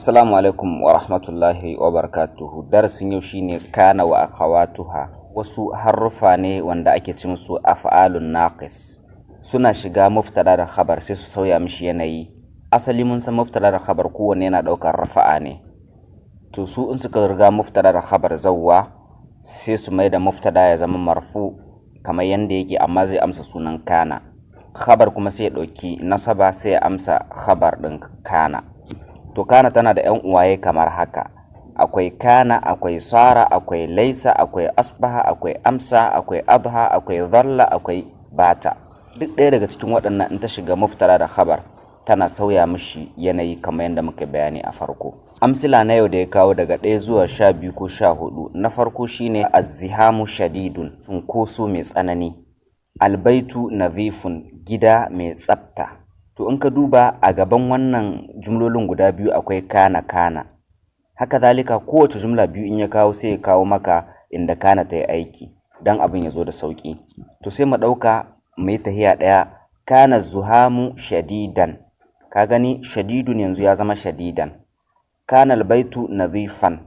Assalamu alaikum wa rahmatullahi wa barakatuhu. Darasin yau shine kana wa akhawatuha. Wasu haruffa ne wanda ake ce musu af'alun naqis. Suna shiga mubtada da khabar sai su sauya mishi yanayi. Asali mun san mubtada da khabar kowanne yana ɗaukar rafa'a ne. To su in suka riga mubtada da khabar zawwa, sai su mai da mubtada ya zama marfu kamar yanda yake, amma zai amsa sunan kana. Khabar kuma sai ya ɗauki nasaba, sai ya amsa khabar ɗin kana. To kana tana da ‘yan uwaye kamar haka: akwai kana, akwai sara, akwai laisa, akwai asbaha, akwai amsa, akwai adha, akwai dhalla, akwai bata. Duk ɗaya daga cikin waɗannan in ta shiga mubtada da khabar, tana sauya mishi yanayi kamar yadda muka bayani a farko. Amsila na yau da ya kawo daga 1 zuwa 12 ko 14. Na farko shine azzihamu shadidun, cunkoso mai tsanani. Albaitu nadhifun, gida mai tsafta. To in ka duba a gaban wannan jumlolin guda biyu akwai kana kana. Haka zalika kowace jumla biyu in ya kawo, sai ya kawo maka inda kana ta yi aiki don abin ya zo da sauƙi. To sai mu ɗauka mu yi tahiya ɗaya: kana zuhamu shadidan. Ka gani, shadidun yanzu ya zama shadidan. Kana albaitu nadhifan,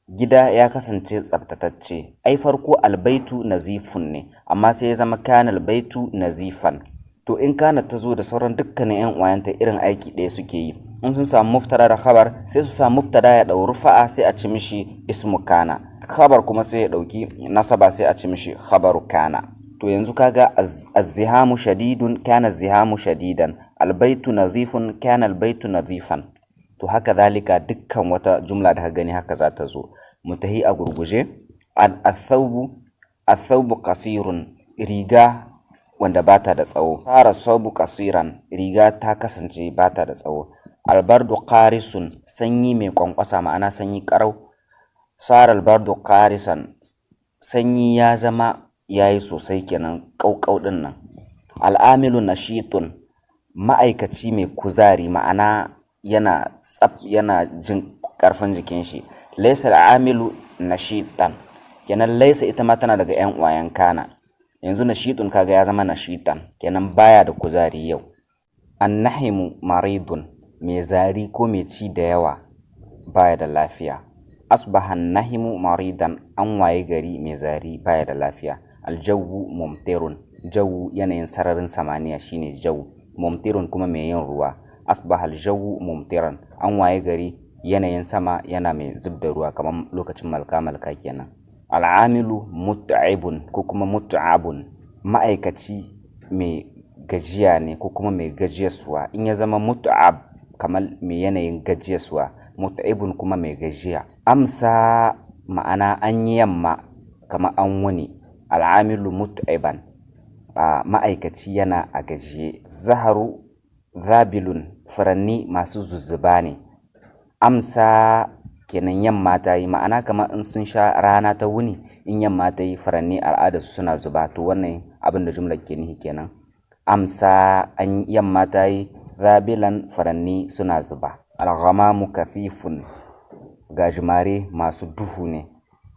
gida ya kasance tsaftatacce. Ai farko albaitu nazifun ne, amma sai ya zama kana albaitu nazifan. To in kana ta zo da sauran dukkanin yan uwayenta, irin aiki ɗaya suke yi. In sun samu mubtada da khabar, sai su samu mubtada ya ɗau rufa'a, sai a ci mishi ismu kana. Khabar kuma sai ya ɗauki nasaba, sai a ci mishi khabaru kana. To yanzu kaga azzihamu shadidun, kana zihamu shadidan, albaitu nazifun, kana albaitu nazifan. To haka zalika dukkan wata jumla da ka gani haka za ta zo. Mu tahi a gurguje. Athawbu qasirun, riga wanda bata da tsawo. Sara thawbu qasiran, riga ta kasance bata da tsawo. Albardu qarisun, sanyi mai kwankwasa, ma'ana sanyi karau. Sara albardu qarisan, sanyi ya zama yayi sosai kenan, ƙauƙau ɗin nan. Al'amilu nashitun, ma'aikaci mai kuzari, ma'ana yana tsaf, yana jin ƙarfin jikin shi. Laisa al'amilu nashitan, kenan laisa ita ma tana daga yan uwayen kana. Yanzu nashitun kaga ya zama nashitan, kenan baya da kuzari yau. Annahimu maridun, mai zari ko mai ci da yawa baya da lafiya. Asbaha nahimu maridan, an waye gari mai zari baya da lafiya. Aljawu mumtirun, jawu yanayin sararin samaniya shine jawu, mumtirun kuma mai yin ruwa. Asbaha aljawu mumtiran, an waye gari yanayin sama yana mai zub da ruwa, kamar lokacin malka malka kenan. Al'amilu mut'ibun ko kuma mut'abun, ma'aikaci mai gajiya ne ko kuma mai gajiyaswa. In ya zama mut'ab, kamar mai yanayin gajiyaswa, mut'ibun kuma mai gajiya. Amsa, ma'ana an yi yamma, kamar an wuni. Al'amilu mut'iban, ma'aikaci yana a gajiye. Zaharu zabilun, furanni masu zuzzuba ne. Amsa kenan yamma ta yi, ma'ana kamar in sun sha rana ta wuni, in yamma ta yi furanni al'adarsu suna zuba. To wannan abin da jumlar ke nufi kenan: amsa, an yamma ta yi, zabilan, furanni suna zuba. Al-ghamamu kathifun, gajimare masu duhu ne.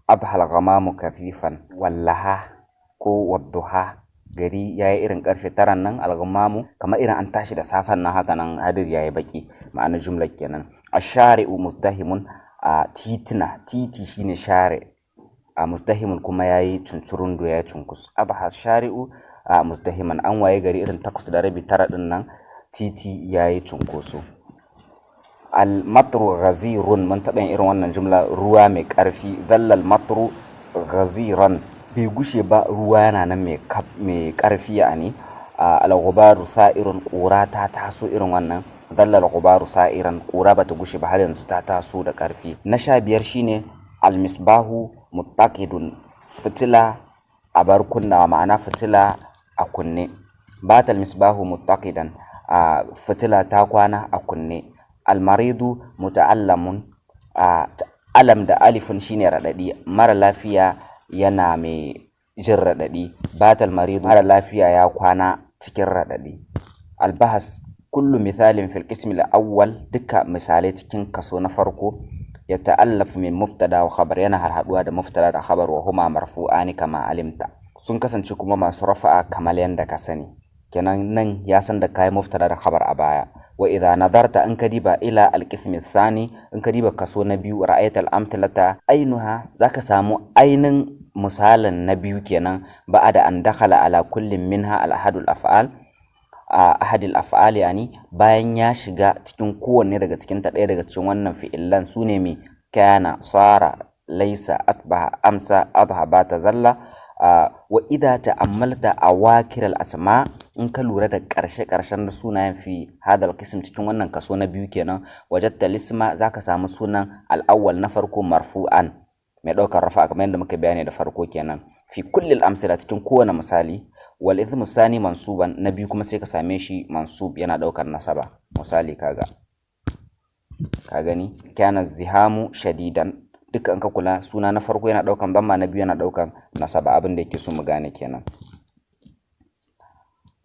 Adhal ghamamu kathifan. Wallaha ko wadduha, gari ya yi irin karfe 9 nan. Al-ghamamu kamar irin an tashi da safen nan haka nan, hadiri ya yi baki, ma'ana jumlar kenan. Ash-shari'u muzdahimun, a titina, titi shine share, a muzdahimun kuma yayi cuncurundo, ya cunkus. Adha shari'u a muzdahiman, an waye gari irin 8:30, 9 din nan, titi yayi cunkoso. Al-matru ghazirun, mun taɓa yin irin wannan jumla, ruwa mai ƙarfi. Dhalla al-matru ghaziran, bai gushe ba ruwa yana nan mai ƙarfi. Yani al-ghubaru sa'irun, ƙura ta taso irin wannan. Dhalla al-ghubaru sa'iran, ƙura bata gushe ba, har yanzu ta taso da ƙarfi. Na 15 shine al-misbahu muttaqidun, fitila a bar kunnawa, ma'ana fitila a kunne. Batal misbahu muttaqidan, a fitila ta kwana a kunne. Almaridu muta'allamun, a alam da alifun shine raɗaɗi, mara lafiya yana mai jin raɗaɗi. Batal maridu, mara lafiya ya kwana cikin raɗaɗi. Albahas: kullu mithalin fil qismi al-awwal, duka misalai cikin kaso na farko, ya ta'allafu min mubtada wa khabar, yana harhaduwa da mubtada da khabar, wa huma marfu'ani kama alimta, sun kasance kuma masu rafa'a kamar yanda ka sani. Kenan nan ya san da kayi mubtada da khabar a baya. Wa idha nadarta, in ka diba, ila alqismi thani, in ka diba kaso na biyu, ra'aita al-amthilata ainuha, zaka samu ainin misalin na biyu kenan. Ba'ada an dakhala ala kullin minha al-ahadul af'al, a ahadil af'al, yani bayan ya shiga cikin kowanne daga cikin ta, ɗaya daga cikin wannan fi'illan, sune mai kana, sara, laisa, asbaha, amsa, adha, bata, zalla. Wa idha ta'ammalta awakir al-asma, in ka lura da ƙarshe ƙarshen sunayen, fi hadal qism, cikin wannan kaso na biyu kenan, wajadta lisma, zaka samu sunan al-awwal, na farko, marfu'an, mai ɗaukar rafa, kamar yadda muka bayani da farko kenan, fi kulli al-amsila, cikin kowane misali, wal ithmu sani mansuban, na biyu kuma sai ka same shi mansub, yana ɗaukar nasaba. Misali, kaga, ka gani, kana zihamu shadidan. Duka in ka kula, suna na farko yana ɗaukan damma, na biyu yana ɗaukan nasaba. Abin da yake so mu gane kenan.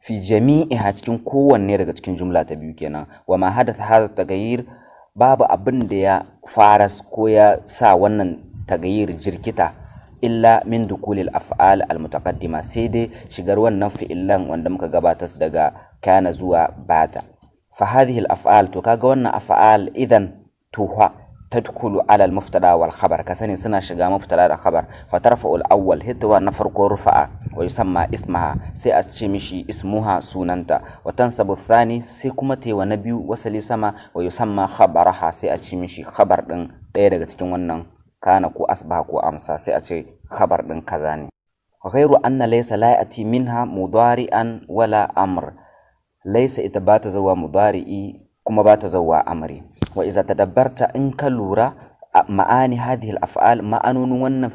Fi jami'iha, cikin kowanne daga cikin jumla ta biyu kenan. Wa ma hadatha hadha tagayyir, babu abin da ya faras ko ya sa wannan tagayyir, jirkita, illa min dukulil af'al al mutaqaddima, sai dai shigar wannan fi'ilan wanda muka gabatar daga kana zuwa bata. Fa hadhihi al af'al, to kaga wannan af'al, idan tuha tadkhulu ala al mubtada wal khabar, ka sani suna shiga mubtada da khabar. Fa tarfa'u al awwal, hitwa na farko rufa'a, wa yusamma ismaha, sai a ce mishi ismuha, sunanta, wa tansabu thani, sai kuma tewa na biyu wasali sama, wa yusamma khabaraha, sai a ce mishi khabar din ɗaya daga cikin wannan kana ko asbaha ko amsa, sai a ce khabar din kaza ne. Ghairu anna laysa la ya'ti minha mudari'an wala amr, laysa ita ba ta zawa mudari'i kuma ba ta zawa amri. Wa iza tadabbarta, in ka lura, ma'ani hadhihi al-af'al, ma'anonin wannan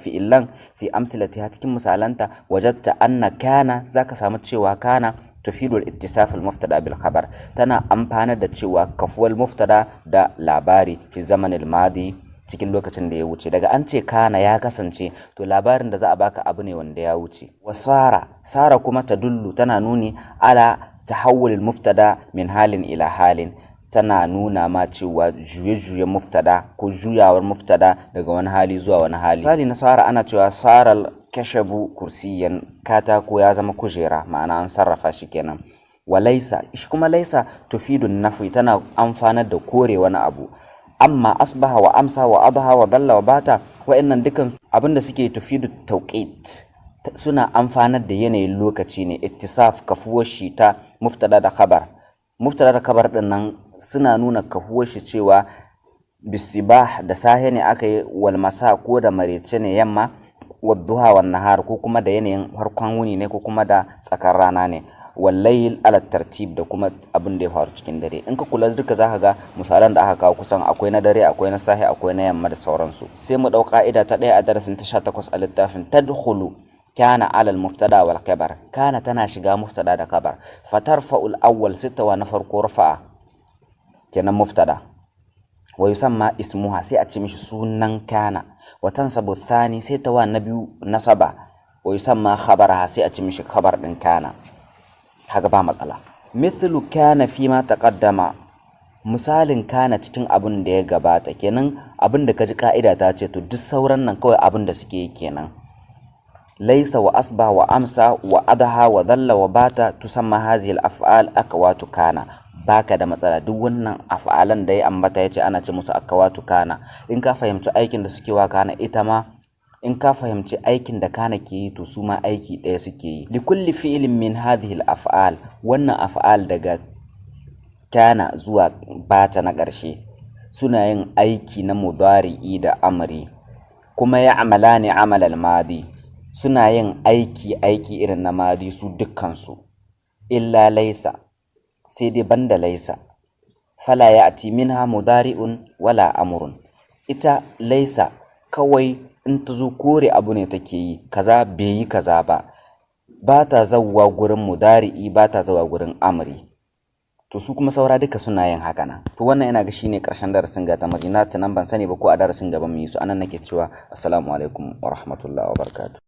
fi'ilan, fi amsilatiha, cikin misalanta, wajadta anna kana, zaka samu cewa kana tufidu al-ittisaf al-mubtada bil khabar, tana amfanar da cewa kafuwar mubtada da labari, fi zaman al-madi, cikin lokacin da ya wuce. Daga an ce kana, ya kasance, to labarin da za a baka abu ne wanda ya wuce. Wa sara, sara kuma tadullu, tana nuni, ala tahawul al-mubtada min halin ila halin, tana nuna ma cewa juye-juyen mubtada ko juyawar mubtada daga wani hali zuwa wani hali. Misali na sara, ana cewa saral kashabu kursiyan, katako ya zama kujera, ma'ana an sarrafa shi kenan. Wa laisa, shi kuma laisa tufidun nafi, tana amfanar da kore wani abu. Amma asbaha wa amsa wa adha wa dalla wa bata, wa'annan dukan abinda suke tufidu tawqit, suna amfanar da yanayin lokaci ne, ittisaf, kafuwar shi ta mubtada da khabar. Mubtada da khabar din nan suna nuna kafuwar shi cewa bisibah, da sahe ne aka yi, wal masa, ko da marece ne, yamma, wadduha wan nahar, ko kuma da yanayin farkon wuni ne, ko kuma da tsakar rana ne, wallayil ala tartib, da kuma abin da ya faru cikin dare. In ka kula duka, zaka ga misalan da aka kawo kusan akwai na dare, akwai na sahi, akwai na yamma da sauransu. Sai mu dau ka'ida ta ɗaya a darasin ta 18 a littafin: tadkhulu kana ala al-mubtada wal khabar, kana tana shiga mubtada da khabar. Fatarfa'ul awwal, sittawa na farko rufa'a kenan, mubtada, wa yusamma ismuha, sai a ce mishi sunan kana, wa tansabu thani, sai ta wa na biyu nasaba, wa yusamma khabaraha, sai a ce mishi khabar din kana. Kaga ba matsala. Mithlu kana fi ma taqaddama, misalin kana cikin abin da ya gabata kenan. Abin da kaji ka'ida ta ce, to duk sauran nan kawai abin da suke yi kenan. Laisa wa asba wa amsa wa adha wa dhalla wa bata, tusamma hadhihi al-af'al akwatu kana. Baka da matsala, duk wannan af'alan da ya ambata yace ana ce musu akwatu kana. In ka fahimci aikin da suke wa kana, ita ma in ka fahimci aikin da kana ke yi, to su ma aiki ɗaya suke yi. Likulli fi'ilin min hadhihi al-af'al, wannan af'al daga kana zuwa bata na ƙarshe, suna yin aiki na mudari'i da amri, kuma ya amalani amal al-madi, suna yin aiki aiki irin na madi su dukkansu, illa laisa, sai dai banda laisa, fala ya'ti minha mudari'un wala amrun. Ita laisa kawai in ta zo kore abu ne take yi, kaza bai yi kaza ba, ba ta zawwa gurin mudari'i, ba ta zawwa gurin amri. To su kuma saura duka suna yin haka nan. To wannan ina ga shine karshen darasin ga tamari na tunan, ban sani ba ko a darasin gaba mu yi su. Anan nake cewa assalamu alaikum wa rahmatullahi wa barakatuh.